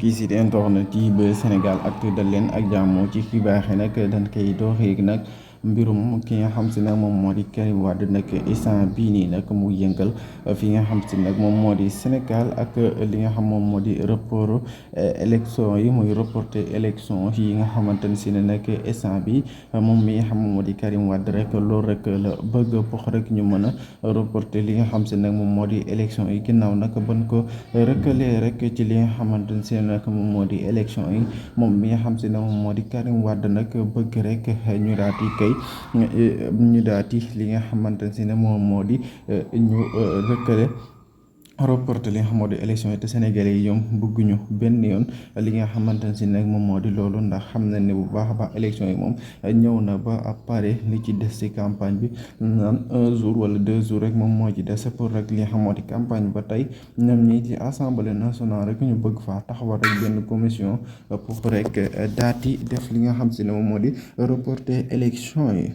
kii si internet yi ba Sénégal Actu dal leen ak jàmm ci xibaar yi nag dañ koy dooree nag mbirum ki nga xam si nag moom moo di Karim Wade nag instant bii nii nag mu yëngal fi nga xam si nag moom moo di Sénégal ak li nga xam moom moo di report élection yi muy reporter élection yi nga xamante ne si ne nag instant bi moom mi nga xam moom moo di Karim Wade rek loolu rek la bëgg pox rek ñu mën a reporter li nga xam si nag moom moo di élection yi ginnaaw nag ban ko rëkkalee rek ci li nga xamante ne si nag moom moo di élection yi moom mi nga xam si ne moom moo di Karim Wade nag bëgg rek ñu daal di kay ñu daal di li nga xamante ne si ne moom moo di ñu rëkkale reporté li nga xam moo di élection yi te Sénégalais yi ñoom bëgguñu benn yoon li nga xamante ne si nag moom moo di loolu ndax xam nañ ne bu baax a baax élection yi moom ñëw na ba pare li ci des ci campagne bi naan 1 jour wala 2 jours rek moom moo ci des pour rek li nga xam moo di campagne ba tey ñoom ñii ci assemblée nationale rek ñu bëgg faa taxawal rek benn commission pour rek daati def li nga xam si ne moom moo di reporté élection yi.